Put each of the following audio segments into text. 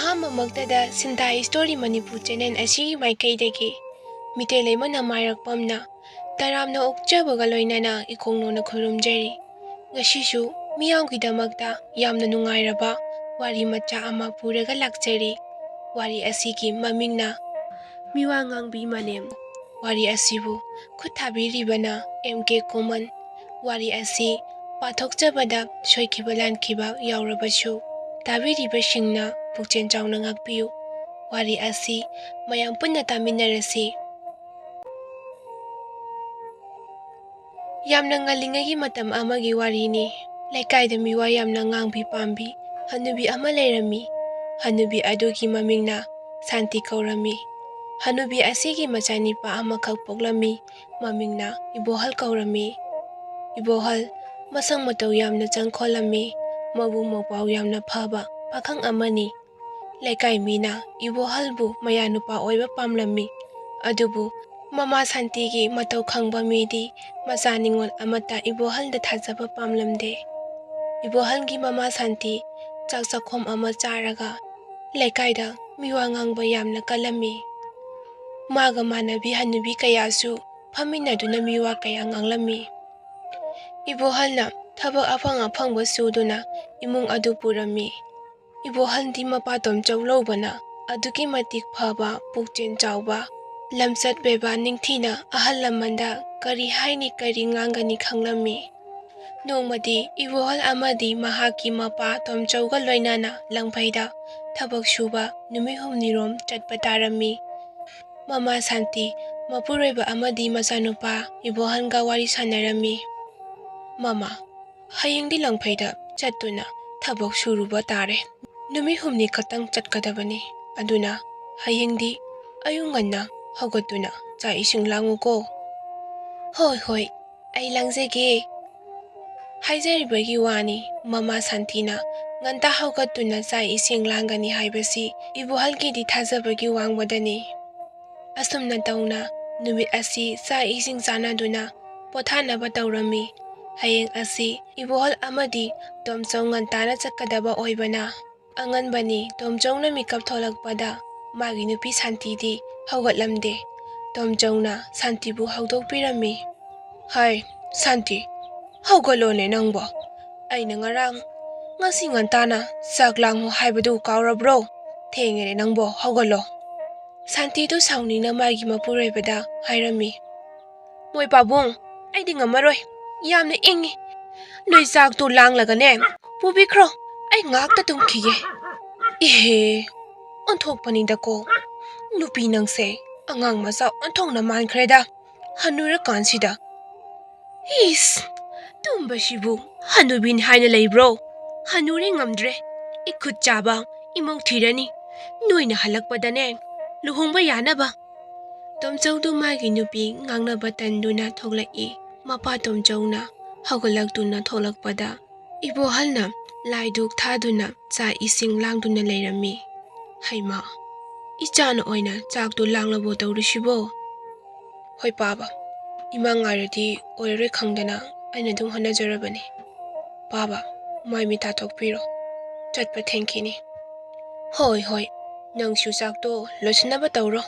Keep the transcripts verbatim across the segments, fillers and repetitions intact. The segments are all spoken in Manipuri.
ꯑꯍꯥꯟꯕꯃꯛꯇꯗ ꯁꯤꯟꯊꯥ ꯏꯁꯇꯣꯔꯤ ꯃꯅꯤꯄꯨꯔ ꯆꯦꯅꯦꯜ ꯑꯁꯤꯒꯤ ꯃꯥꯏꯀꯩꯗꯒꯤ ꯃꯤꯇꯩ ꯂꯩꯃ ꯅꯃꯥꯏꯔꯛꯄꯝꯅ ꯇꯔꯥꯝꯅ ꯑꯣꯛꯆꯕꯒ ꯂꯣꯏꯅꯅ ꯏꯈꯣꯡ ꯅꯧꯅ ꯈꯨꯔꯨꯝꯖꯔꯤ꯫ ꯉꯁꯤꯁꯨ ꯃꯤꯌꯥꯝꯒꯤꯗꯃꯛꯇ ꯌꯥꯝꯅ ꯅꯨꯡꯉꯥꯏꯔꯕ ꯋꯥꯔꯤ ꯃꯆꯥ ꯑꯃ ꯄꯨꯔꯒ ꯂꯥꯛꯆꯔꯤ꯫ ꯋꯥꯔꯤ ꯑꯁꯤꯒꯤ ꯃꯃꯤꯡꯅ ꯃꯤꯋꯥ ꯉꯥꯡꯕꯤ ꯃꯅꯦꯝ꯫ ꯋꯥꯔꯤ ꯑꯁꯤꯕꯨ ꯈꯨꯠ ꯊꯥꯕꯤꯔꯤꯕꯅ ꯑꯦꯝ ꯀꯦ ꯀꯣꯃꯟ꯫ ꯋꯥꯔꯤ ꯑꯁꯤ ꯄꯥꯊꯣꯛꯆꯕꯗ ꯁꯣꯏꯈꯤꯕ ꯂꯥꯟꯈꯤꯕ ꯌꯥꯎꯔꯕꯁꯨ ꯇꯥꯕꯤꯔꯤꯕꯁꯤꯡꯅ ꯄꯨꯛꯆꯦꯜ ꯆꯥꯎꯅ ꯉꯥꯛꯄꯤꯌꯨ꯫ ꯋꯥꯔꯤ ꯑꯁꯤ ꯃꯌꯥꯝ ꯄꯨꯟꯅ ꯇꯥꯃꯤꯟꯅꯔꯁꯤ꯫ ꯌꯥꯝꯅ ꯉꯜꯂꯤꯉꯩꯒꯤ ꯃꯇꯝ ꯑꯃꯒꯤ ꯋꯥꯔꯤꯅꯤ꯫ ꯂꯩꯀꯥꯏꯗ ꯃꯤꯋꯥ ꯌꯥꯝꯅ ꯉꯥꯡꯕꯤ ꯄꯥꯝꯕꯤ ꯍꯅꯨꯕꯤ ꯑꯃ ꯂꯩꯔꯝꯃꯤ꯫ ꯍꯅꯨꯕꯤ ꯑꯗꯨꯒꯤ ꯃꯃꯤꯡꯅ ꯁꯥꯟꯇꯤ ꯀꯧꯔꯝꯃꯤ꯫ ꯍꯅꯨꯕꯤ ꯑꯁꯤꯒꯤ ꯃꯆꯥꯅꯤꯄꯥ ꯑꯃꯈꯛ ꯄꯣꯛꯂꯝꯃꯤ꯫ ꯃꯃꯤꯡꯅ ꯏꯕꯣꯍꯜ ꯀꯧꯔꯝꯃꯤ꯫ ꯏꯕꯣꯍꯜ ꯃꯁꯛ ꯃꯇꯧ ꯌꯥꯝꯅ ꯆꯪꯈꯣꯜꯂꯝꯃꯤ꯫ ꯃꯕꯨꯡ ꯃꯧꯄ꯭ꯋꯥ ꯌꯥꯝꯅ ꯐꯕ ꯄꯥꯈꯪ ꯑꯃꯅꯤ꯫ ꯂꯩꯀꯥꯏ ꯃꯤꯅ ꯏꯕꯣꯍꯜꯕꯨ ꯃꯌꯥꯅꯨꯄꯥ ꯑꯣꯏꯕ ꯄꯥꯝꯂꯝꯃꯤ꯫ ꯑꯗꯨꯕꯨ ꯃꯃꯥ ꯁꯥꯟꯇꯤꯒꯤ ꯃꯇꯧ ꯈꯪꯕ ꯃꯤꯗꯤ ꯃꯆꯥ ꯅꯤꯉꯣꯜ ꯑꯃꯠꯇ ꯏꯕꯣꯍꯜꯗ ꯊꯥꯖꯕ ꯄꯥꯝꯂꯝꯗꯦ꯫ ꯏꯕꯣꯍꯜꯒꯤ ꯃꯃꯥ ꯁꯥꯟꯇꯤ ꯆꯥꯛ ꯆꯥꯛꯈꯣꯝ ꯑꯃ ꯆꯥꯔꯒ ꯂꯩꯀꯥꯏꯗ ꯃꯤꯋꯥ ꯉꯥꯡꯕ ꯌꯥꯝꯅ ꯀꯜꯂꯝꯃꯤ꯫ ꯃꯥꯒ ꯃꯥꯟꯅꯕꯤ ꯍꯅꯨꯕꯤ ꯀꯌꯥꯁꯨ ꯐꯝꯃꯤꯟꯅꯗꯨꯅ ꯃꯤꯋꯥ ꯀꯌꯥ ꯉꯥꯡꯂꯝꯃꯤ꯫ ꯏꯕꯣꯍꯜꯅ ꯊꯕꯛ ꯑꯐꯪ ꯑꯐꯪꯕ ꯁꯨꯗꯨꯅ ꯏꯃꯨꯡ ꯑꯗꯨ ꯄꯨꯔꯝꯃꯤ꯫ ꯏꯕꯣꯍꯜꯗꯤ ꯃꯄꯥ ꯇꯣꯝꯆꯧ ꯂꯧꯕꯅ ꯑꯗꯨꯛꯀꯤ ꯃꯇꯤꯛ ꯐꯕ, ꯄꯨꯛꯆꯦꯜ ꯆꯥꯎꯕ, ꯂꯝꯆꯠ ꯕꯦꯕꯥꯔ ꯅꯤꯡꯊꯤꯅ ꯑꯍꯜ ꯂꯃꯟꯗ ꯀꯔꯤ ꯍꯥꯏꯅꯤ, ꯀꯔꯤ ꯉꯥꯡꯒꯅꯤ ꯈꯪꯂꯝꯃꯤ꯫ ꯅꯣꯡꯃꯗꯤ ꯏꯕꯣꯍꯜ ꯑꯃꯗꯤ ꯃꯍꯥꯛꯀꯤ ꯃꯄꯥ ꯇꯣꯝꯆꯧꯒ ꯂꯣꯏꯅꯅ ꯂꯪꯐꯩꯗ ꯊꯕꯛ ꯁꯨꯕ ꯅꯨꯃꯤꯠ ꯍꯨꯝꯅꯤꯔꯣꯝ ꯆꯠꯄ ꯇꯥꯔꯝꯃꯤ꯫ ꯃꯃꯥ ꯁꯥꯟꯇꯤ ꯃꯄꯨꯔꯣꯏꯕ ꯑꯃꯗꯤ ꯃꯆꯥꯅꯨꯄꯥ ꯏꯕꯣꯍꯜꯒ ꯋꯥꯔꯤ ꯁꯥꯟꯅꯔꯝꯃꯤ꯫ "ꯃꯃꯥ, ꯍꯌꯦꯡꯗꯤ ꯂꯪꯐꯩꯗ ꯆꯠꯇꯨꯅ ꯊꯕꯛ ꯁꯨꯔꯨꯕ ꯇꯥꯔꯦ꯫ ꯅꯨꯃꯤꯠ ꯍꯨꯝꯅꯤ ꯈꯛꯇꯪ ꯆꯠꯀꯗꯕꯅꯤ꯫ ꯑꯗꯨꯅ ꯍꯌꯦꯡꯗꯤ ꯑꯌꯨꯛ ꯉꯟꯅ ꯍꯧꯒꯠꯇꯨꯅ ꯆꯥꯛ ꯏꯁꯤꯡ ꯂꯥꯡꯉꯨꯀꯣ꯫" "ꯍꯣꯏ, ꯍꯣꯏ, ꯑꯩ ꯂꯥꯡꯖꯒꯦ꯫" ꯍꯥꯏꯖꯔꯤꯕꯒꯤ ꯋꯥꯅꯤ, ꯃꯃꯥ ꯁꯥꯟꯇꯤꯅ ꯉꯟꯇꯥ ꯍꯧꯒꯠꯇꯨꯅ ꯆꯥꯛ ꯏꯁꯤꯡ ꯂꯥꯡꯒꯅꯤ ꯍꯥꯏꯕꯁꯤ ꯏꯕꯣꯍꯜꯒꯤꯗꯤ ꯊꯥꯖꯕꯒꯤ ꯋꯥꯡꯃꯗꯅꯤ꯫ ꯑꯁꯨꯝꯅ ꯇꯧꯅ ꯅꯨꯃꯤꯠ ꯑꯁꯤ ꯆꯥꯛ ꯏꯁꯤꯡ ꯆꯥꯅꯗꯨꯅ ꯄꯣꯊꯥꯅꯕ ꯇꯧꯔꯝꯃꯤ꯫ ꯍꯌꯦꯡ ꯑꯁꯤ ꯏꯕꯣꯍꯜ ꯑꯃꯗꯤ ꯇꯣꯝꯆꯧ ꯉꯟꯇꯥꯅ ꯆꯠꯀꯗꯕ ꯑꯣꯏꯕꯅ, ꯑꯉꯟꯕꯅꯤ꯫ ꯇꯣꯝꯆꯧꯅ ꯃꯤꯀꯞ ꯊꯣꯛꯂꯛꯄꯗ ꯃꯥꯒꯤ ꯅꯨꯄꯤ ꯁꯥꯟꯇꯤꯗꯤ ꯍꯧꯒꯠꯂꯝꯗꯦ꯫ ꯇꯣꯝꯆꯧꯅ ꯁꯥꯟꯇꯤꯕꯨ ꯍꯧꯗꯣꯛꯄꯤꯔꯝꯃꯤ꯫ "ꯍꯥꯏ, ꯁꯥꯟꯇꯤ, ꯍꯧꯒꯠꯂꯣꯅꯦ ꯅꯪꯕꯣ꯫ ꯑꯩꯅ ꯉꯔꯥꯡ, ꯉꯁꯤ ꯉꯟꯇꯥꯅ ꯆꯥꯛ ꯂꯥꯡꯉꯨ ꯍꯥꯏꯕꯗꯨ ꯀꯥꯎꯔꯕ꯭ꯔꯣ? ꯊꯦꯡꯉꯦꯅꯦ ꯅꯪꯕꯣ, ꯍꯧꯒꯠꯂꯣ꯫" ꯁꯥꯟꯇꯤꯗꯨ ꯁꯥꯎꯅꯤꯡꯅ ꯃꯥꯒꯤ ꯃꯄꯨꯔꯣꯏꯕꯗ ꯍꯥꯏꯔꯝꯃꯤ꯫ "ꯃꯣꯏ ꯄꯥꯕꯨꯡ, ꯑꯩꯗꯤ ꯉꯝꯃꯔꯣꯏ꯫ ꯌꯥꯝꯅ ꯏꯪꯉꯤ꯫ ꯅꯣꯏ ꯆꯥꯛꯇꯨ ꯂꯥꯡꯂꯒꯅꯦ, ꯄꯨꯕꯤꯈ꯭ꯔꯣ꯫ ꯑꯩ ꯉꯥꯛꯇ ꯇꯨꯝꯈꯤꯒꯦ꯫" "ꯏꯍꯦ, ꯑꯣꯟꯊꯣꯛꯄꯅꯤꯗꯀꯣ꯫ ꯅꯨꯄꯤ ꯅꯪꯁꯦ ꯑꯉꯥꯡ ꯃꯆꯥ ꯑꯣꯟꯊꯣꯛꯅ ꯃꯥꯟꯈ꯭ꯔꯦꯗ, ꯍꯟꯅꯨꯔꯀꯥꯟꯁꯤꯗ꯫" "ꯏꯁ, ꯇꯨꯝꯕꯁꯤꯕꯨ ꯍꯅꯨꯕꯤꯅꯤ ꯍꯥꯏꯅ ꯂꯩꯕ꯭ꯔꯣ? ꯍꯅꯨꯔꯦ, ꯉꯝꯗ꯭ꯔꯦ꯫ ꯏꯈꯨꯠ ꯆꯥꯕ ꯏꯃꯧ ꯊꯤꯔꯅꯤ꯫ ꯅꯣꯏꯅ ꯍꯜꯂꯛꯄꯗꯅꯦ, ꯂꯨꯍꯣꯡꯕ ꯌꯥꯅꯕ꯫" ꯇꯣꯝꯆꯧꯗꯨ ꯃꯥꯒꯤ ꯅꯨꯄꯤ ꯉꯥꯡꯅꯕ ꯇꯟꯗꯨꯅ ꯊꯣꯛꯂꯛꯏ꯫ ꯃꯄꯥ ꯇꯣꯝꯆꯧꯅ ꯍꯧꯒꯠꯂꯛꯇꯨꯅ ꯊꯣꯛꯂꯛꯄꯗ ꯏꯕꯣꯍꯜꯅ ꯂꯥꯏ ꯙꯨꯛ ꯊꯥꯗꯨꯅ ꯆꯥ ꯏꯁꯤꯡ ꯂꯥꯡꯗꯨꯅ ꯂꯩꯔꯝꯃꯤ꯫ "ꯍꯩꯃꯥ, ꯏꯆꯥꯅ ꯑꯣꯏꯅ ꯆꯥꯛꯇꯨ ꯂꯥꯡꯂꯕꯣ ꯇꯧꯔꯤꯁꯤꯕꯣ?" "ꯍꯣꯏ ꯄꯥꯕ, ꯏꯃꯥ ꯉꯥꯏꯔꯗꯤ ꯑꯣꯏꯔꯔꯣꯏ ꯈꯪꯗꯅ ꯑꯩꯅ ꯑꯗꯨꯝ ꯍꯣꯠꯅꯖꯔꯕꯅꯤ꯫ ꯄꯥꯕ, ꯃꯥꯏ ꯃꯤꯠ ꯇꯥꯊꯣꯛꯄꯤꯔꯣ, ꯆꯠꯄ ꯊꯦꯡꯈꯤꯅꯤ꯫" "ꯍꯣꯏ, ꯍꯣꯏ, ꯅꯪꯁꯨ ꯆꯥꯛꯇꯣ ꯂꯣꯏꯁꯤꯟꯅꯕ ꯇꯧꯔꯣ꯫"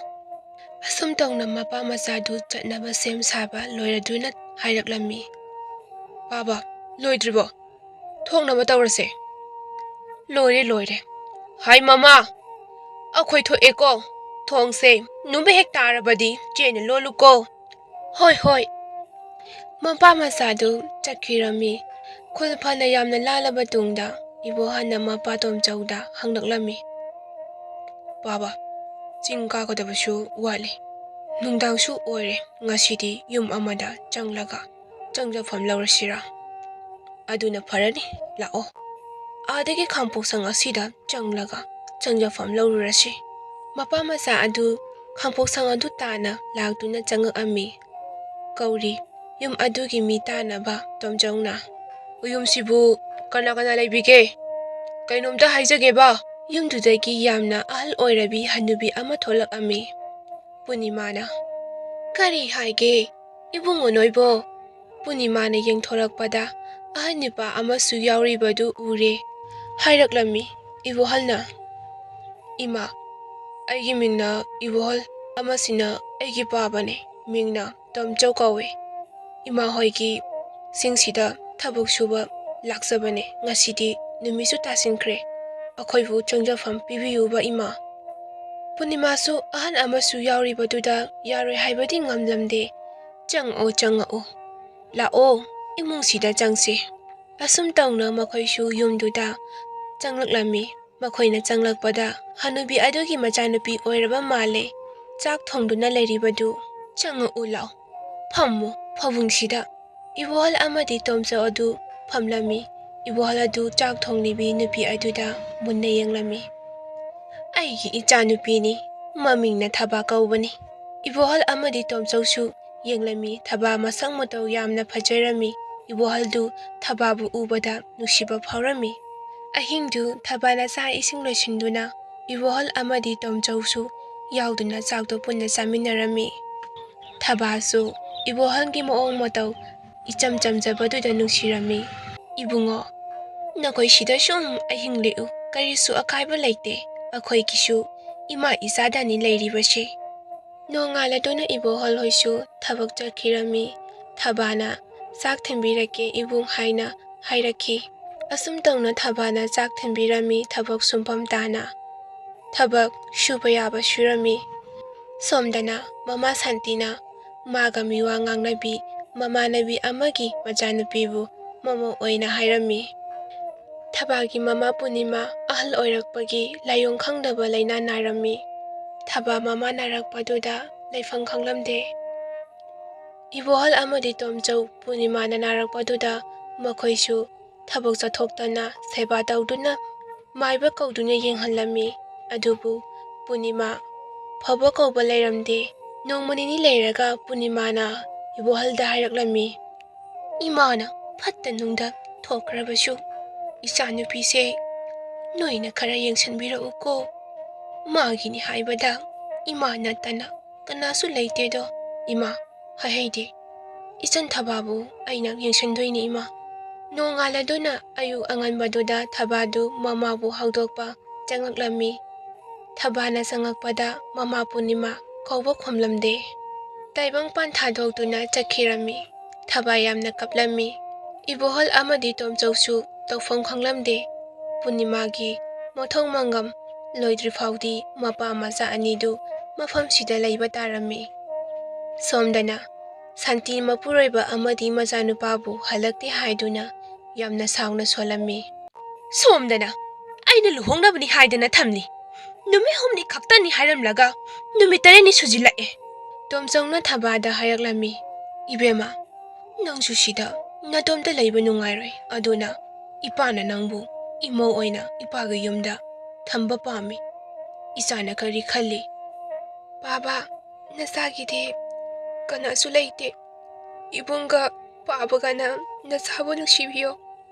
ꯑꯁꯨꯝ ꯇꯧꯅ ꯃꯄꯥ ꯃꯆꯥꯗꯨ ꯆꯠꯅꯕ ꯁꯦꯝ ꯁꯥꯕ ꯂꯣꯏꯔꯗꯨꯅ ꯍꯥꯏꯔꯛꯂꯝꯃꯤ꯫ "ꯄꯥꯕ, ꯂꯣꯏꯗ꯭ꯔꯤꯕꯣ? ꯊꯣꯛꯅꯕ ꯇꯧꯔꯁꯦ꯫" "ꯂꯣꯏꯔꯦ, ꯂꯣꯏꯔꯦ꯫" "ꯍꯥꯏ ꯃꯃꯥ, ꯑꯩꯈꯣꯏ ꯊꯣꯛꯑꯦꯀꯣ꯫ ꯊꯣꯡꯁꯦ ꯅꯨꯃꯤꯠ ꯍꯦꯛ ꯇꯥꯔꯕꯗꯤ ꯆꯦꯅ ꯂꯣꯜꯂꯨꯀꯣ꯫" "ꯍꯣꯏ, ꯍꯣꯏ꯫" ꯃꯄꯥ ꯃꯆꯥꯗꯨ ꯆꯠꯈꯤꯔꯝꯃꯤ꯫ ꯈꯨꯜ ꯐꯅ ꯌꯥꯝꯅ ꯂꯥꯜꯂꯕ ꯇꯨꯡꯗ ꯏꯕꯣꯍꯜꯅ ꯃꯄꯥ ꯇꯣꯝꯆꯧꯗ ꯍꯪꯂꯛꯂꯝꯃꯤ꯫ "ꯄꯥꯕ, ꯆꯤꯡ ꯀꯥꯒꯗꯕꯁꯨ ꯋꯥꯠꯂꯤ꯫ ꯅꯨꯡꯗꯥꯡꯁꯨ ꯑꯣꯏꯔꯦ, ꯉꯁꯤꯗꯤ ꯌꯨꯝ ꯑꯃꯗ ꯆꯪꯂꯒ ꯆꯪꯖꯐꯝ ꯂꯧꯔꯁꯤꯔꯥ?" "ꯑꯗꯨꯅ ꯐꯔꯅꯤ, ꯂꯥꯛꯑꯣ꯫ ꯑꯥꯗꯒꯤ ꯈꯥꯡꯄꯣꯛꯁꯪ ꯑꯁꯤꯗ ꯆꯪꯂꯒ ꯆꯪꯖꯐꯝ ꯂꯧꯔꯨꯔꯁꯤ꯫" ꯃꯄꯥ ꯃꯆꯥ ꯑꯗꯨ ꯈꯥꯡꯄꯣꯛꯁꯪ ꯑꯗꯨ ꯇꯥꯟꯅ ꯂꯥꯛꯇꯨꯅ ꯆꯪꯉꯛꯑꯝꯃꯤ꯫ ꯀꯧꯔꯤ, ꯌꯨꯝ ꯑꯗꯨꯒꯤ ꯃꯤ ꯇꯥꯟꯅꯕ ꯇꯣꯝꯆꯧꯅ꯫ "ꯌꯨꯝꯁꯤꯕꯨ ꯀꯅꯥ ꯀꯅꯥ ꯂꯩꯕꯤꯒꯦ? ꯀꯩꯅꯣꯝꯇ ꯍꯥꯏꯖꯒꯦꯕ꯫" ꯌꯨꯝꯗꯨꯗꯒꯤ ꯌꯥꯝꯅ ꯑꯍꯜ ꯑꯣꯏꯔꯕꯤ ꯍꯅꯨꯕꯤ ꯑꯃ ꯊꯣꯛꯂꯛꯑꯝꯃꯤ꯫ ꯄꯨꯔꯅꯤꯃꯥꯅ, "ꯀꯔꯤ ꯍꯥꯏꯒꯦ ꯏꯕꯨꯡꯉꯣ ꯅꯣꯏꯕꯣ?" ꯄꯨꯔꯅꯤꯃꯥꯅ ꯌꯦꯡꯊꯣꯔꯛꯄꯗ ꯑꯍꯟ ꯅꯨꯄꯥ ꯑꯃꯁꯨ ꯌꯥꯎꯔꯤꯕꯗꯨ ꯎꯔꯦ꯫ ꯍꯥꯏꯔꯛꯂꯝꯃꯤ, ꯏꯕꯣꯍꯜꯅ, "ꯏꯃꯥ, ꯑꯩꯒꯤ ꯃꯤꯡꯅ ꯏꯕꯣꯍꯜ, ꯑꯃꯁꯤꯅ ꯑꯩꯒꯤ ꯄꯥꯕꯅꯦ, ꯃꯤꯡꯅ ꯇꯣꯝꯆꯧ ꯀꯧꯏ꯫ ꯏꯃꯥ ꯍꯣꯏꯒꯤ ꯁꯤꯡꯁꯤꯗ ꯊꯕꯛ ꯁꯨꯕ ꯂꯥꯛꯆꯕꯅꯦ꯫ ꯉꯁꯤꯗꯤ ꯅꯨꯃꯤꯠꯁꯨ ꯇꯥꯁꯤꯟꯈ꯭ꯔꯦ꯫ ꯑꯩꯈꯣꯏꯕꯨ ꯆꯪꯖꯐꯝ ꯄꯤꯕꯤꯌꯨꯕ ꯏꯃꯥ꯫ ꯄꯨꯔꯅꯤꯃꯥꯁꯨ ꯑꯍꯟ ꯑꯃꯁꯨ ꯌꯥꯎꯔꯤꯕꯗꯨꯗ ꯌꯥꯔꯣꯏ ꯍꯥꯏꯕꯗꯤ ꯉꯝꯂꯝꯗꯦ꯫ ꯆꯪꯉꯛꯑꯣ, ꯆꯪꯉꯛꯑꯣ꯫ ꯂꯥꯛꯑꯣ, ꯏꯃꯨꯡꯁꯤꯗ ꯆꯪꯁꯤ꯫" ꯑꯁꯨꯝ ꯇꯧꯅ ꯃꯈꯣꯏꯁꯨ ꯌꯨꯝꯗꯨꯗ ꯆꯪꯂꯛꯂꯝꯃꯤ꯫ ꯃꯈꯣꯏꯅ ꯆꯪꯂꯛꯄꯗ ꯍꯅꯨꯕꯤ ꯑꯗꯨꯒꯤ ꯃꯆꯥꯅꯨꯄꯤ ꯑꯣꯏꯔꯕ ꯃꯥꯜꯂꯦ꯫ ꯆꯥꯛ ꯊꯣꯡꯗꯨꯅ ꯂꯩꯔꯤꯕꯗꯨ, "ꯆꯪꯉꯛꯎ ꯂꯥꯎ, ꯐꯝꯃꯨ ꯐꯃꯨꯡꯁꯤꯗ꯫" ꯏꯕꯣꯍꯜ ꯑꯃꯗꯤ ꯇꯣꯝꯆꯧ ꯑꯗꯨ ꯐꯝꯂꯝꯃꯤ꯫ ꯏꯕꯣꯍꯜ ꯑꯗꯨ ꯆꯥꯛ ꯊꯣꯡꯂꯤꯕꯤ ꯅꯨꯄꯤ ꯑꯗꯨꯗ ꯃꯨꯟꯅ ꯌꯦꯡꯂꯝꯃꯤ꯫ "ꯑꯩꯒꯤ ꯏꯆꯥꯅꯨꯄꯤꯅꯤ, ꯃꯃꯤꯡꯅ ꯊꯕꯥ ꯀꯧꯕꯅꯤ꯫" ꯏꯕꯣꯍꯜ ꯑꯃꯗꯤ ꯇꯣꯝꯆꯧꯁꯨ ꯌꯦꯡꯂꯝꯃꯤ꯫ ꯊꯕꯥ ꯃꯁꯛ ꯃꯇꯧ ꯌꯥꯝꯅ ꯐꯖꯔꯝꯃꯤ꯫ ꯏꯕꯣꯍꯜꯗꯨ ꯊꯕꯥꯕꯨ ꯎꯕꯗ ꯅꯨꯡꯁꯤꯕ ꯐꯥꯎꯔꯝꯃꯤ꯫ ꯑꯍꯤꯡꯗꯨ ꯊꯕꯥꯅ ꯆꯥꯛ ꯏꯁꯤꯡ ꯂꯣꯏꯁꯤꯟꯗꯨꯅ ꯏꯕꯣꯍꯜ ꯑꯃꯗꯤ ꯇꯣꯝꯆꯧꯁꯨ ꯌꯥꯎꯗꯨꯅ ꯆꯥꯛꯇꯨ ꯄꯨꯟꯅ ꯆꯥꯃꯤꯟꯅꯔꯝꯃꯤ꯫ ꯊꯕꯥꯁꯨ ꯏꯕꯣꯍꯜꯒꯤ ꯃꯑꯣꯡ ꯃꯇꯧ ꯏꯆꯝ ꯆꯝꯖꯕꯗꯨꯗ ꯅꯨꯡꯁꯤꯔꯝꯃꯤ꯫ "ꯏꯕꯨꯡꯉꯣ, ꯅꯈꯣꯏ ꯁꯤꯗ ꯁꯨꯝ ꯑꯍꯤꯡ ꯂꯦꯛꯎ, ꯀꯔꯤꯁꯨ ꯑꯀꯥꯏꯕ ꯂꯩꯇꯦ꯫ ꯑꯩꯈꯣꯏꯒꯤꯁꯨ ꯏꯃꯥ ꯏꯆꯥꯗꯅꯤ ꯂꯩꯔꯤꯕꯁꯦ꯫" ꯅꯣꯡꯉꯥꯜꯂꯗꯨꯅ ꯏꯕꯣꯍꯜ ꯍꯣꯏꯁꯨ ꯊꯕꯛ ꯆꯠꯈꯤꯔꯝꯃꯤ꯫ ꯊꯕꯥꯅ, "ꯆꯥꯛ ꯊꯤꯟꯕꯤꯔꯛꯀꯦ ꯏꯕꯨꯡ" ꯍꯥꯏꯅ ꯍꯥꯏꯔꯛꯈꯤ꯫ ꯑꯁꯨꯝ ꯇꯧꯅ ꯊꯕꯥꯅ ꯆꯥꯛ ꯊꯤꯟꯕꯤꯔꯝꯃꯤ ꯊꯕꯛ ꯁꯨꯝꯐꯝ ꯇꯥꯅ꯫ ꯊꯕꯛ ꯁꯨꯕ ꯌꯥꯕ ꯁꯨꯔꯝꯃꯤ꯫ ꯁꯣꯝꯗꯅ ꯃꯃꯥ ꯁꯥꯟꯇꯤꯅ ꯃꯥꯒ ꯃꯤꯋꯥ ꯉꯥꯡꯅꯕꯤ ꯃꯃꯥꯟꯅꯕꯤ ꯑꯃꯒꯤ ꯃꯆꯥꯅꯨꯄꯤꯕꯨ ꯃꯃꯧ ꯑꯣꯏꯅ ꯍꯥꯏꯔꯝꯃꯤ꯫ ꯊꯕꯥꯒꯤ ꯃꯃꯥ ꯄꯨꯔꯅꯤꯃꯥ ꯑꯍꯜ ꯑꯣꯏꯔꯛꯄꯒꯤ ꯂꯥꯏꯑꯣꯡ ꯈꯪꯗꯕ ꯂꯥꯏꯅꯥ ꯅꯥꯔꯝꯃꯤ꯫ ꯊꯕꯥ ꯃꯃꯥ ꯅꯥꯔꯛꯄꯗꯨꯗ ꯂꯩꯐꯝ ꯈꯪꯂꯝꯗꯦ꯫ ꯏꯕꯣꯍꯜ ꯑꯃꯗꯤ ꯇꯣꯝꯆꯧ ꯄꯨꯔꯅꯤꯃꯥꯅ ꯅꯥꯔꯛꯄꯗꯨꯗ ꯃꯈꯣꯏꯁꯨ ꯊꯕꯛ ꯆꯠꯊꯣꯛꯇꯅ ꯁꯦꯕꯥ ꯇꯧꯗꯨꯅ ꯃꯥꯏꯕ ꯀꯧꯗꯨꯅ ꯌꯦꯡꯍꯜꯂꯝꯃꯤ꯫ ꯑꯗꯨꯕꯨ ꯄꯨꯔꯅꯤꯃꯥ ꯐꯕ ꯀꯧꯕ ꯂꯩꯔꯝꯗꯦ꯫ ꯅꯣꯡꯃ ꯅꯤꯅꯤ ꯂꯩꯔꯒ ꯄꯨꯔꯅꯤꯃꯥꯅ ꯏꯕꯣꯍꯜꯗ ꯍꯥꯏꯔꯛꯂꯝꯃꯤ, "ꯏꯃꯥꯅ ꯐꯠꯇ ꯅꯨꯡꯗ ꯊꯣꯛꯈ꯭ꯔꯕꯁꯨ ꯏꯆꯥꯅꯨꯄꯤꯁꯦ ꯅꯣꯏꯅ ꯈꯔ ꯌꯦꯡꯁꯤꯟꯕꯤꯔꯛꯎꯀꯣ꯫ ꯃꯥꯒꯤꯅꯤ ꯍꯥꯏꯕꯗ ꯏꯃꯥ ꯅꯠꯇꯅ ꯀꯅꯥꯁꯨ ꯂꯩꯇꯦꯗꯣ ꯏꯃꯥ꯫ ꯍꯥꯏꯍꯩꯗꯦ, ꯏꯆꯟ ꯊꯕꯥꯕꯨ ꯑꯩꯅ ꯌꯦꯡꯁꯤꯟꯗꯣꯏꯅꯤ ꯏꯃꯥ꯫ ꯅꯣꯡꯉꯥꯜꯂꯗꯨꯅ ꯑꯌꯨꯛ ꯑꯉꯟꯕꯗꯨꯗ ꯊꯕꯥꯗꯨ ꯃꯃꯥꯕꯨ ꯍꯧꯗꯣꯛꯄ ꯆꯪꯉꯛꯂꯝꯃꯤ꯫ ꯊꯕꯥꯅ ꯆꯪꯉꯛꯄꯗ ꯃꯃꯥ ꯄꯨꯔꯅꯤꯃꯥ ꯀꯧꯕ ꯈꯨꯝꯂꯝꯗꯦ꯫ ꯇꯥꯏꯕꯪ ꯄꯥꯟ ꯊꯥꯗꯣꯛꯇꯨꯅ ꯆꯠꯈꯤꯔꯝꯃꯤ꯫ ꯊꯕꯥ ꯌꯥꯝꯅ ꯀꯞꯂꯝꯃꯤ꯫ ꯏꯕꯣꯍꯜ ꯑꯃꯗꯤ ꯇꯣꯝꯆꯧꯁꯨ ꯇꯧꯐꯝ ꯈꯪꯂꯝꯗꯦ꯫ ꯄꯨꯔꯅꯤꯃꯥꯒꯤ ꯃꯊꯧ ꯃꯪꯒꯝ ꯂꯣꯏꯗ꯭ꯔꯤ ꯐꯥꯎꯗꯤ ꯃꯄꯥ ꯃꯆꯥ ꯑꯅꯤꯗꯨ ꯃꯐꯝꯁꯤꯗ ꯂꯩꯕ ꯇꯥꯔꯝꯃꯤ꯫ ꯁꯣꯝꯗꯅ ꯁꯥꯟꯇꯤ ꯃꯄꯨꯔꯣꯏꯕ ꯑꯃꯗꯤ ꯃꯆꯥꯅꯨꯄꯥꯕꯨ ꯍꯜꯂꯛꯇꯦ ꯍꯥꯏꯗꯨꯅ ꯌꯥꯝꯅ ꯁꯥꯎꯅ ꯁꯣꯜꯂꯝꯃꯤ꯫ "ꯁꯣꯝꯗꯅ ꯑꯩꯅ ꯂꯨꯍꯣꯡꯅꯕꯅꯤ ꯍꯥꯏꯗꯅ ꯊꯝꯂꯤ꯫ ꯅꯨꯃꯤꯠ ꯍꯨꯝꯅꯤ ꯈꯛꯇꯅꯤ ꯍꯥꯏꯔꯝꯂꯒ ꯅꯨꯃꯤꯠ ꯇꯔꯦꯠꯅꯤ ꯁꯨꯖꯤꯜꯂꯛꯑꯦ꯫" ꯇꯣꯝꯆꯧꯅ ꯊꯕꯥꯗ ꯍꯥꯏꯔꯛꯂꯝꯃꯤ꯫ "ꯏꯕꯦꯝꯃ, ꯅꯪꯁꯨ ꯁꯤꯗ ꯅꯇꯣꯝꯇ ꯂꯩꯕ ꯅꯨꯡꯉꯥꯏꯔꯣꯏ꯫ ꯑꯗꯨꯅ ꯏꯄꯥꯅ ꯅꯪꯕꯨ ꯏꯃꯧ ꯑꯣꯏꯅ ꯏꯄꯥꯒꯤ ꯌꯨꯝꯗ ꯊꯝꯕ ꯄꯥꯝꯃꯤ꯫ ꯏꯆꯥꯅ ꯀꯔꯤ ꯈꯜꯂꯤ?" "ꯕꯥꯕꯥ, ꯅꯆꯥꯒꯤꯗꯤ ꯀꯅꯥꯁꯨ ꯂꯩꯇꯦ꯫ ꯏꯕꯨꯡꯒ ꯄꯥꯕꯒꯅ ꯅꯆꯥꯕꯨ ꯅꯨꯡꯁꯤꯕꯤꯌꯣ꯫"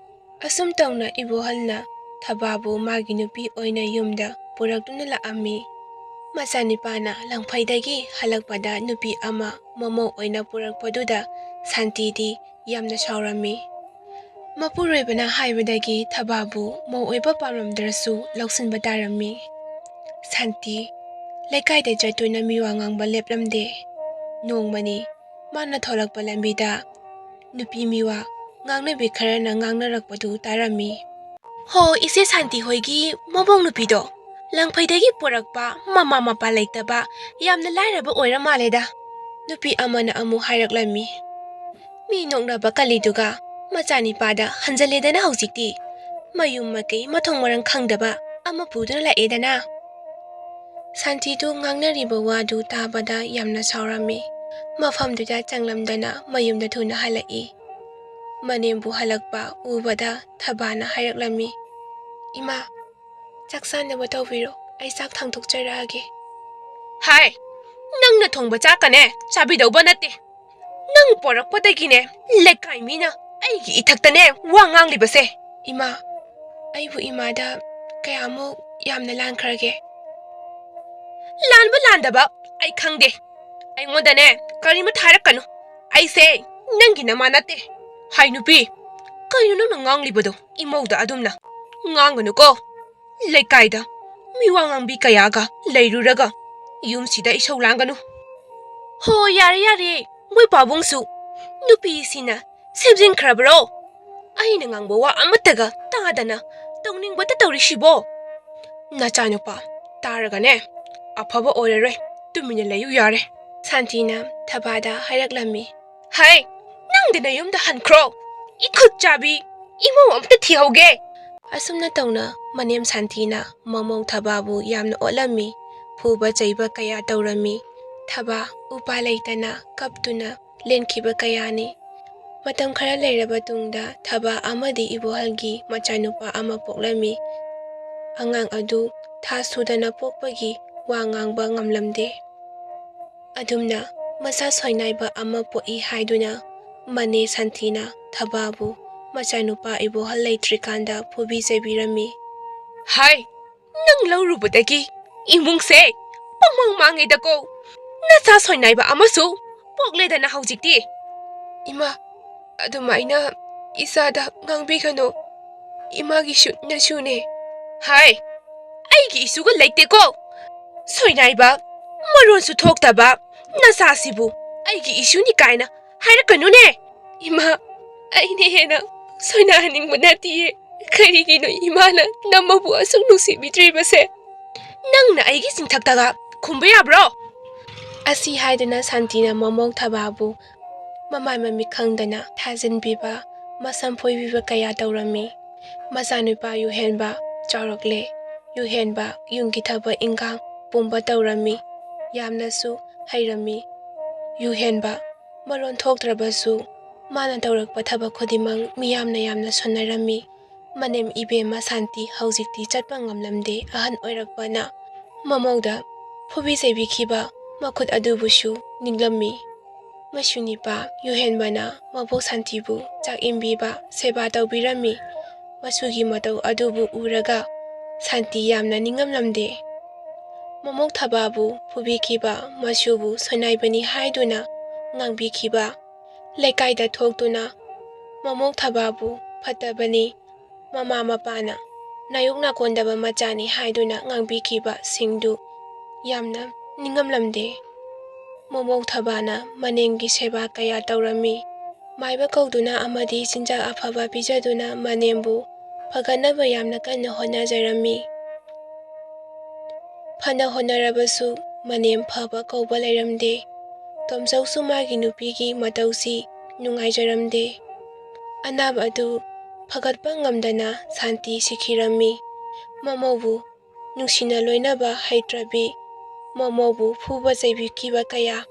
ꯑꯁꯨꯝ ꯇꯧꯅ ꯏꯕꯣꯍꯜꯅ ꯊꯕꯥꯕꯨ ꯃꯥꯒꯤ ꯅꯨꯄꯤ ꯑꯣꯏꯅ ꯌꯨꯝꯗ ꯄꯨꯔꯛꯇꯨꯅ ꯂꯥꯛꯑꯝꯃꯤ꯫ ꯃꯆꯥꯅꯤꯄꯥꯅ ꯂꯪꯐꯩꯗꯒꯤ ꯍꯜꯂꯛꯄꯗ ꯅꯨꯄꯤ ꯑꯃ ꯃꯃꯧ ꯑꯣꯏꯅ ꯄꯨꯔꯛꯄꯗꯨꯗ ꯁꯥꯟꯇꯤꯗꯤ ꯌꯥꯝꯅ ꯁꯥꯎꯔꯝꯃꯤ꯫ ꯃꯄꯨꯔꯣꯏꯕꯅ ꯍꯥꯏꯕꯗꯒꯤ ꯊꯕꯥꯕꯨ ꯃꯧ ꯑꯣꯏꯕ ꯄꯥꯝꯂꯝꯗ꯭ꯔꯁꯨ ꯂꯧꯁꯤꯟꯕ ꯇꯥꯔꯝꯃꯤ꯫ ꯁꯥꯟꯇꯤ ꯂꯩꯀꯥꯏꯗ ꯆꯠꯇꯨꯅ ꯃꯤꯋꯥ ꯉꯥꯡꯕ ꯂꯦꯞꯂꯝꯗꯦ꯫ ꯅꯣꯡꯃꯅꯤ ꯃꯥꯅ ꯊꯣꯛꯂꯛꯄ ꯂꯝꯕꯤꯗ ꯅꯨꯄꯤ ꯃꯤꯋꯥ ꯉꯥꯡꯅꯕꯤ ꯈꯔꯅ ꯉꯥꯡꯅꯔꯛꯄꯗꯨ ꯇꯥꯔꯝꯃꯤ꯫ "ꯍꯣ, ꯏꯆꯦ ꯁꯥꯟꯇꯤ ꯍꯣꯏꯒꯤ ꯃꯃꯧ ꯅꯨꯄꯤꯗꯣ ꯂꯪꯐꯩꯗꯒꯤ ꯄꯨꯔꯛꯄ, ꯃꯃꯥ ꯃꯄꯥ ꯂꯩꯇꯕ, ꯌꯥꯝꯅ ꯂꯥꯏꯔꯕ ꯑꯣꯏꯔ ꯃꯥꯜꯂꯦꯗ꯫" ꯅꯨꯄꯤ ꯑꯃꯅ ꯑꯃꯨꯛ ꯍꯥꯏꯔꯛꯂꯝꯃꯤ꯫ "ꯃꯤ ꯅꯣꯛꯅꯕ ꯀꯜꯂꯤꯗꯨꯒ ꯃꯆꯥꯅꯤꯄꯥꯗ ꯍꯟꯖꯜꯂꯦꯗꯅ ꯍꯧꯖꯤꯛꯇꯤ꯫ ꯃꯌꯨꯝ ꯃꯀꯩ ꯃꯊꯣꯡ ꯃꯔꯝ ꯈꯪꯗꯕ ꯑꯃ ꯄꯨꯗꯨꯅ ꯂꯥꯛꯑꯦꯗꯅ꯫" ꯁꯥꯟꯇꯤꯗꯨ ꯉꯥꯡꯅꯔꯤꯕ ꯋꯥꯗꯨ ꯇꯥꯕꯗ ꯌꯥꯝꯅ ꯁꯥꯎꯔꯝꯃꯤ꯫ ꯃꯐꯝꯗꯨꯗ ꯆꯪꯂꯝꯗꯅ ꯃꯌꯨꯝꯗ ꯊꯨꯅ ꯍꯜꯂꯛꯏ꯫ ꯃꯅꯦꯝꯕꯨ ꯍꯜꯂꯛꯄ ꯎꯕꯗ ꯊꯕꯥꯅ ꯍꯥꯏꯔꯛꯂꯝꯃꯤ, "ꯏꯃꯥ, ꯆꯥꯛ ꯆꯥꯅꯕ ꯇꯧꯕꯤꯔꯣ, ꯑꯩ ꯆꯥꯛ ꯊꯥꯡꯗꯣꯛꯆꯔꯛꯑꯒꯦ꯫" "ꯍꯥꯏ, ꯅꯪꯅ ꯊꯣꯡꯕ ꯆꯥꯛꯀꯅꯦ ꯆꯥꯕꯤꯗꯧꯕ ꯅꯠꯇꯦ꯫ ꯅꯪ ꯄꯣꯔꯛꯄꯗꯒꯤꯅꯦ ꯂꯩꯀꯥꯏ ꯃꯤꯅ ꯑꯩꯒꯤ ꯏꯊꯛꯇꯅꯦ ꯋꯥ ꯉꯥꯡꯂꯤꯕꯁꯦ꯫" "ꯏꯃꯥ, ꯑꯩꯕꯨ ꯏꯃꯥꯗ ꯀꯌꯥꯃꯨꯛ ꯌꯥꯝꯅ ꯂꯥꯟꯈ꯭ꯔꯒꯦ?" "ꯂꯥꯟꯕ ꯂꯥꯟꯗꯕ ꯑꯩ ꯈꯪꯗꯦ꯫ ꯑꯩꯉꯣꯟꯗꯅꯦ ꯀꯔꯤꯃꯠꯇ ꯍꯥꯏꯔꯛꯀꯅꯨ꯫ ꯑꯩꯁꯦ ꯅꯪꯒꯤ ꯅꯃꯥ ꯅꯠꯇꯦ꯫ ꯍꯥꯏ ꯅꯨꯄꯤ, ꯀꯩꯅꯣ ꯅꯪꯅ ꯉꯥꯡꯂꯤꯕꯗꯣ? ꯏꯃꯧꯗ ꯑꯗꯨꯝꯅ ꯉꯥꯡꯒꯅꯨꯀꯣ꯫ ꯂꯩꯀꯥꯏꯗ ꯃꯤ ꯋꯥ ꯉꯥꯡꯕꯤ ꯀꯌꯥꯒ ꯂꯩꯔꯨꯔꯒ ꯌꯨꯝꯁꯤꯗ ꯏꯁꯧ ꯂꯥꯡꯒꯅꯨ꯫ ꯍꯣ, ꯌꯥꯔꯦ, ꯌꯥꯔꯦ꯫ ꯃꯣꯏ ꯄꯥꯕꯨꯡꯁꯨ ꯅꯨꯄꯤꯁꯤꯅ ꯁꯦꯝꯖꯤꯟꯈ꯭ꯔꯕ꯭ꯔꯣ? ꯑꯩꯅ ꯉꯥꯡꯕ ꯋꯥ ꯑꯃꯠꯇꯒ ꯇꯥꯗꯅ ꯇꯧꯅꯤꯡꯕꯇ ꯇꯧꯔꯤꯁꯤꯕꯣ? ꯅꯆꯥꯅꯨꯄꯥ ꯇꯥꯔꯒꯅꯦ, ꯑꯐꯕ ꯑꯣꯏꯔꯔꯣꯏ꯫ ꯇꯨꯃꯤꯟꯅ ꯂꯩꯌꯨ ꯌꯥꯔꯦ꯫ ꯁꯥꯟꯇꯤꯅ ꯊꯕꯥꯗ ꯍꯥꯏꯔꯛꯂꯝꯃꯤ꯫ ꯍꯥꯏ, ꯅꯪꯗꯤ ꯅꯌꯨꯝꯗ ꯍꯟꯈ꯭ꯔꯣ, ꯏꯈꯨꯠ ꯆꯥꯕꯤ꯫ ꯏꯃꯧ ꯑꯝꯇ ꯊꯤꯍꯧꯒꯦ꯫ ꯑꯁꯨꯝꯅ ꯇꯧꯅ ꯃꯅꯦꯝ ꯁꯥꯟꯇꯤꯅ ꯃꯃꯧ ꯊꯕꯥꯕꯨ ꯌꯥꯝꯅ ꯑꯣꯠꯂꯝꯃꯤ꯫ ꯐꯨꯕ ꯆꯩꯕ ꯀꯌꯥ ꯇꯧꯔꯝꯃꯤ꯫ ꯊꯕꯥ ꯎꯄꯥꯏ ꯂꯩꯇꯅ ꯀꯞꯇꯨꯅ ꯂꯦꯟꯈꯤꯕ ꯀꯌꯥꯅꯤ꯫ ꯃꯇꯝ ꯈꯔ ꯂꯩꯔꯕ ꯇꯨꯡꯗ ꯊꯕꯥ ꯑꯃꯗꯤ ꯏꯕꯣꯍꯜꯒꯤ ꯃꯆꯥꯅꯨꯄꯥ ꯑꯃ ꯄꯣꯛꯂꯝꯃꯤ꯫ ꯑꯉꯥꯡ ꯑꯗꯨ ꯊꯥ ꯁꯨꯗꯅ ꯄꯣꯛꯄꯒꯤ ꯋꯥ ꯉꯥꯡꯕ ꯉꯝꯂꯝꯗꯦ꯫ ꯑꯗꯨꯝꯅ ꯃꯆꯥ ꯁꯣꯏꯅꯥꯏꯕ ꯑꯃ ꯄꯣꯛꯏ ꯍꯥꯏꯗꯨꯅ ꯃꯅꯦ ꯁꯥꯟꯇꯤꯅ ꯊꯕꯥꯕꯨ ꯃꯆꯥꯅꯨꯄꯥ ꯏꯕꯣꯍꯜ ꯂꯩꯇ꯭ꯔꯤꯀꯥꯟꯗ ꯐꯨꯕꯤ ꯆꯩꯕꯤꯔꯝꯃꯤ꯫ ꯍꯥꯏ, ꯅꯪ ꯂꯧꯔꯨꯕꯗꯒꯤ ꯏꯃꯨꯡꯁꯦ ꯄꯪꯃꯥꯡ ꯃꯥꯡꯉꯦꯗꯀꯣ꯫ ꯅꯆꯥ ꯁꯣꯏꯅꯥꯏꯕ ꯑꯃꯁꯨ ꯄꯣꯛꯂꯦꯗꯅ ꯍꯧꯖꯤꯛꯇꯤ꯫ ꯏꯃꯥ, ꯑꯗꯨꯃꯥꯏꯅ ꯏꯆꯥꯗ ꯉꯥꯡꯕꯤꯒꯅꯨ꯫ ꯏꯃꯥꯒꯤꯁꯨ ꯅꯁꯨꯅꯦ꯫ ꯍꯥꯏ, ꯑꯩꯒꯤ ꯏꯁꯨꯒ ꯂꯩꯇꯦꯀꯣ꯫ ꯁꯣꯏꯅꯥꯏꯕ, ꯃꯔꯣꯟꯁꯨ ꯊꯣꯛꯇꯕ ꯅꯆꯥꯁꯤꯕꯨ ꯑꯩꯒꯤ ꯏꯁꯨꯅꯤ ꯀꯥꯏꯅ ꯍꯥꯏꯔꯛꯀꯅꯨꯅꯦ꯫ ꯏꯃꯥ, ꯑꯩꯅ ꯍꯦꯟꯅ ꯁꯣꯏꯅꯥꯍꯟꯅꯤꯡꯕ ꯅꯠꯇꯤꯌꯦ꯫ ꯀꯔꯤꯒꯤꯅꯣ ꯏꯃꯥꯅ ꯅꯝꯃꯕꯨ ꯑꯁꯨꯛ ꯅꯨꯡꯁꯤꯕꯤꯗ꯭ꯔꯤꯕꯁꯦ? ꯅꯪꯅ ꯑꯩꯒꯤ ꯆꯤꯡꯊꯛꯇꯒ ꯈꯨꯝꯕ ꯌꯥꯕ꯭ꯔꯣ? ꯑꯁꯤ ꯍꯥꯏꯗꯨꯅ ꯁꯥꯟꯇꯤꯅ ꯃꯃꯧ ꯊꯕꯥꯕꯨ ꯃꯃꯥꯏ ꯃꯃꯤꯠ ꯈꯪꯗꯅ ꯊꯥꯖꯤꯟꯕꯤꯕ, ꯃꯁꯝ ꯐꯣꯏꯕꯤꯕ ꯀꯌꯥ ꯇꯧꯔꯝꯃꯤ꯫ ꯃꯆꯥꯅꯨꯄꯥ ꯌꯨꯍꯦꯟꯕ ꯆꯥꯎꯔꯛꯂꯦ꯫ ꯌꯨꯍꯦꯟꯕ ꯌꯨꯝꯒꯤ ꯊꯕꯛ ꯏꯟꯈꯥꯡ ꯄꯨꯝꯕ ꯇꯧꯔꯝꯃꯤ꯫ ꯌꯥꯝꯅꯁꯨ ꯍꯩꯔꯝꯃꯤ꯫ ꯌꯨꯍꯦꯟꯕ ꯃꯔꯣꯟ ꯊꯣꯛꯇ꯭ꯔꯕꯁꯨ ꯃꯥꯅ ꯇꯧꯔꯛꯄ ꯊꯕꯛ ꯈꯨꯗꯤꯡꯃꯛ ꯃꯤꯌꯥꯝꯅ ꯌꯥꯝꯅ ꯁꯣꯟꯅꯔꯝꯃꯤ꯫ ꯃꯅꯦꯝ ꯏꯕꯦꯝꯃ ꯁꯥꯟꯇꯤ ꯍꯧꯖꯤꯛꯇꯤ ꯆꯠꯄ ꯉꯝꯂꯝꯗꯦ꯫ ꯑꯍꯟ ꯑꯣꯏꯔꯛꯄꯅ ꯃꯃꯧꯗ ꯐꯨꯕꯤ ꯆꯩꯕꯤꯈꯤꯕ ꯃꯈꯨꯠ ꯑꯗꯨꯕꯨꯁꯨ ꯅꯤꯡꯂꯝꯃꯤ꯫ ꯃꯁꯨ ꯅꯤꯄꯥ ꯌꯨꯍꯦꯟꯕꯅ ꯃꯕꯣꯛ ꯁꯥꯟꯇꯤꯕꯨ ꯆꯥꯛ ꯏꯟꯕꯤꯕ, ꯁꯦꯕꯥ ꯇꯧꯕꯤꯔꯝꯃꯤ꯫ ꯃꯁꯨꯒꯤ ꯃꯇꯧ ꯑꯗꯨꯕꯨ ꯎꯔꯒ ꯁꯥꯟꯇꯤ ꯌꯥꯝꯅ ꯅꯤꯡꯉꯝꯂꯝꯗꯦ꯫ ꯃꯃꯧ ꯊꯕꯥꯕꯨ ꯐꯨꯕꯤꯈꯤꯕ, ꯃꯁꯨꯕꯨ ꯁꯣꯏꯅꯥꯏꯕꯅꯤ ꯍꯥꯏꯗꯨꯅ ꯉꯥꯡꯕꯤꯈꯤꯕ, ꯂꯩꯀꯥꯏꯗ ꯊꯣꯛꯇꯨꯅ ꯃꯃꯧ ꯊꯕꯥꯕꯨ ꯐꯠꯇꯕꯅꯤ, ꯃꯃꯥ ꯃꯄꯥꯅ ꯅꯥꯌꯣꯛ ꯅꯥꯀꯣꯟꯗꯕ ꯃꯆꯥꯅꯤ ꯍꯥꯏꯗꯨꯅ ꯉꯥꯡꯕꯤꯈꯤꯕꯁꯤꯡꯗꯨ ꯌꯥꯝꯅ ꯅꯤꯡꯉꯝꯂꯝꯗꯦ꯫ ꯃꯃꯧ ꯊꯕꯥꯅ ꯃꯅꯦꯝꯒꯤ ꯁꯦꯕꯥ ꯀꯌꯥ ꯇꯧꯔꯝꯃꯤ꯫ ꯃꯥꯏꯕ ꯀꯧꯗꯨꯅ ꯑꯃꯗꯤ ꯆꯤꯟꯖꯥꯛ ꯑꯐꯕ ꯄꯤꯖꯗꯨꯅ ꯃꯅꯦꯝꯕꯨ ꯐꯒꯠꯅꯕ ꯌꯥꯝꯅ ꯀꯟꯅ ꯍꯣꯠꯅꯖꯔꯝꯃꯤ꯫ ꯐꯅ ꯍꯣꯠꯅꯔꯕꯁꯨ ꯃꯅꯦꯝ ꯐꯕ ꯀꯧꯕ ꯂꯩꯔꯝꯗꯦ꯫ ꯇꯣꯝꯆꯧꯁꯨ ꯃꯥꯒꯤ ꯅꯨꯄꯤꯒꯤ ꯃꯇꯧꯁꯤ ꯅꯨꯡꯉꯥꯏꯖꯔꯝꯗꯦ꯫ ꯑꯅꯥꯕ ꯑꯗꯨ ꯐꯒꯠꯄ ꯉꯝꯗꯅ ꯁꯥꯟꯇꯤ ꯁꯤꯈꯤꯔꯝꯃꯤ꯫ ꯃꯃꯧꯕꯨ ꯅꯨꯡꯁꯤꯅ ꯂꯣꯏꯅꯕ ꯍꯩꯇ꯭ꯔꯕꯤ, ꯃꯃꯧꯕꯨ ꯐꯨꯕ ꯆꯩꯕꯤꯈꯤꯕ ꯀꯌꯥ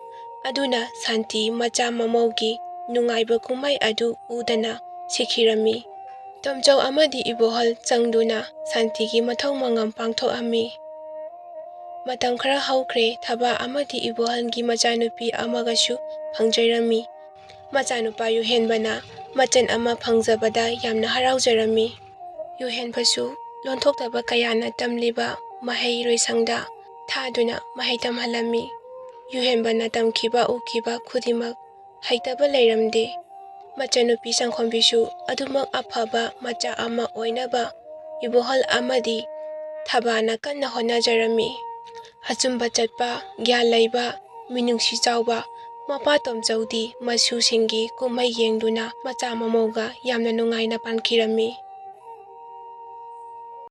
ꯑꯗꯨꯅ ꯁꯥꯟꯇꯤ ꯃꯆꯥ ꯃꯃꯧꯒꯤ ꯅꯨꯡꯉꯥꯏꯕ ꯀꯨꯝꯍꯩ ꯑꯗꯨ ꯎꯗꯅ ꯁꯤꯈꯤꯔꯝꯃꯤ꯫ ꯇꯣꯝꯆꯧ ꯑꯃꯗꯤ ꯏꯕꯣꯍꯜ ꯆꯪꯗꯨꯅ ꯁꯥꯟꯇꯤꯒꯤ ꯃꯊꯧ ꯃꯉꯝ ꯄꯥꯡꯊꯣꯛꯑꯝꯃꯤ꯫ ꯃꯇꯝ ꯈꯔ ꯍꯧꯈ꯭ꯔꯦ, ꯊꯕꯥ ꯑꯃꯗꯤ ꯏꯕꯣꯍꯜꯒꯤ ꯃꯆꯥꯅꯨꯄꯤ ꯑꯃꯒꯁꯨ ꯐꯪꯖꯔꯝꯃꯤ꯫ ꯃꯆꯥꯅꯨꯄꯥ ꯌꯨꯍꯦꯟꯕꯅ ꯃꯆꯟ ꯑꯃ ꯐꯪꯖꯕꯗ ꯌꯥꯝꯅ ꯍꯔꯥꯎꯖꯔꯝꯃꯤ꯫ ꯌꯨꯍꯦꯟꯕꯁꯨ ꯂꯣꯟꯊꯣꯛꯇꯕ ꯀꯌꯥꯅ ꯇꯝꯂꯤꯕ ꯃꯍꯩꯔꯣꯏꯁꯪꯗ ꯊꯥꯗꯨꯅ ꯃꯍꯩ ꯇꯝꯍꯜꯂꯝꯃꯤ꯫ ꯌꯨꯍꯦꯟꯕꯅ ꯇꯝꯈꯤꯕ ꯎꯈꯤꯕ ꯈꯨꯗꯤꯡꯃꯛ ꯍꯩꯇꯕ ꯂꯩꯔꯝꯗꯦ꯫ ꯃꯆꯟꯅꯨꯄꯤ ꯁꯪꯈꯣꯝꯕꯤꯁꯨ ꯑꯗꯨꯃꯛ ꯑꯐꯕ ꯃꯆꯥ ꯑꯃ ꯑꯣꯏꯅꯕ ꯏꯕꯣꯍꯜ ꯑꯃꯗꯤ ꯊꯕꯥꯅ ꯀꯟꯅ ꯍꯣꯠꯅꯖꯔꯝꯃꯤ꯫ ꯑꯆꯨꯝꯕ ꯆꯠꯄ, ꯒ꯭ꯌꯥꯟ ꯂꯩꯕ, ꯃꯤꯅꯨꯡꯁꯤ ꯆꯥꯎꯕ ꯃꯄꯥ ꯇꯣꯝꯆꯧꯗꯤ ꯃꯁꯨꯁꯤꯡꯒꯤ ꯀꯨꯝꯍꯩ ꯌꯦꯡꯗꯨꯅ ꯃꯆꯥ ꯃꯃꯧꯒ ꯌꯥꯝꯅ ꯅꯨꯡꯉꯥꯏꯅ ꯄꯥꯟꯈꯤꯔꯝꯃꯤ꯫